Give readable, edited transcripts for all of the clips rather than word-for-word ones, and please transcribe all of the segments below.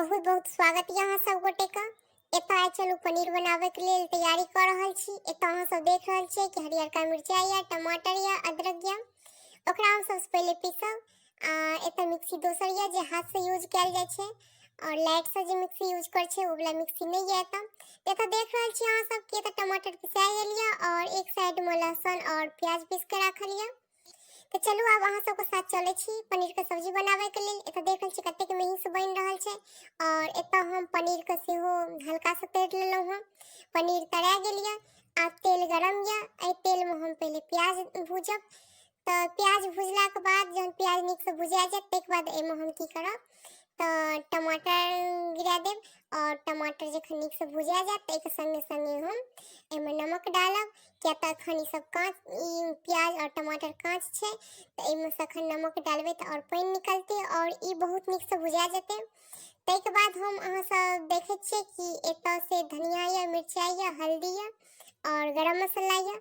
बहुत बहुत स्वागत यऽ अहाँ सब गोटे के। एतऽ आइ चलू पनीर बनाबैके लेल तैयारी कऽ रहल छी। एतऽ अहाँ सब देख रहल छियै कि हरियरका मिरचाइ यऽ, टमाटर यऽ, अदरक यऽ। ओकरा हम सबसँ पहिले पीसब। आ एतऽ मिक्सी दोसर यऽ जे हाथसँ यूज कयल जाइ छै और लाइटसँ जे मिक्सी यूज करै छै ओ वला मिक्सी नहि यऽ एतऽ। एतऽ देख रहल छी अहाँ सब कि एतऽ टमाटर पिसा गेल यऽ और एक साइडमे लहसुन और प्याज पीस के राखल यऽ। तऽ चलू आब अहाँ सबके साथ चलै छी पनीरके सब्जी बनाबैके लेल। एतऽ देख रहल छी कतेक मेहीसँ बनि रहल छै और एतऽ हम पनीरके सेहो हल्कासँ तरि लेलहुँ हँ। पनीर तरा गेल यऽ। आब तेल गरम यऽ, एहि तेलमे हम पहिले प्याज भूजब। तऽ प्याज भुजलाके बाद जहन प्याज नीकसँ भुजा जायत ताहिके बाद एहिमे हम की करब तऽ टमाटर गिरा देब और टमाटर जखन नीकसँ भुजा जायत ताहिके सङ्गे सङ्गे हम एहिमे नमक डालब, किया तऽ एखन ई सब काँच, ई प्याज और टमाटर काँच छै तऽ एहिमे से एखन नमक डालबै तऽ आओर पानि निकलतै और ई बहुत नीकसँ भुजा जेतै। ताहिके बाद हम अहाँ सब देखै छियै कि एतऽ से धनिया यऽ, मिरचाइ यऽ, हल्दी यऽ और गरम मसाला यऽ,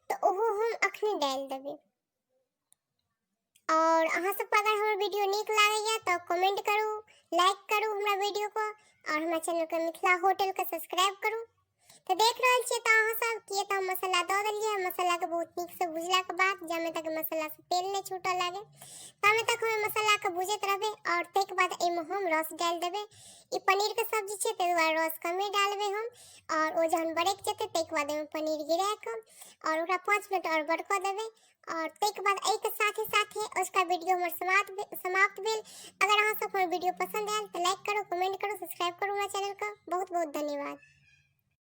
तऽ ओहो हम अखने डालि देबै। और अहाँ सबके अगर हमर वीडियो नीक लागैया तऽ कमेंट करू, लाइक करू हमरा वीडियो को और हमरा चैनल के मिथिला होटल के सब्सक्राइब करू। तऽ देख रहल छियै तऽ अहाँ सब कि एतऽ हम मसाला दऽ देलियै। मसाला के बहुत नीक से भुजला के बाद जामे तक मसाला से तेल नहि छूटऽ लागे तामे तक हम मसाला के भुजैत रहबै और ताहिके बाद एहिमे हम रस डालि देबै। ई पनीर के सब्जी छै ताहि दुआरे रस कमे डालबै हम और ओ जहन बरकि जेतै ताहिके बाद एहिमे पनीर गिरा कऽ और ओकरा 5 मिनट और बरकऽ देबै और ताहिके बाद एहिके साथे साथे उसका वीडियो हमर समाप्त भेल। अगर अहाँ सबके हमर वीडियो पसंद आयल तऽ लाइक करू, कमेंट करू, सब्सक्राइब करू हमरा चैनल के। बहुत बहुत धन्यवाद।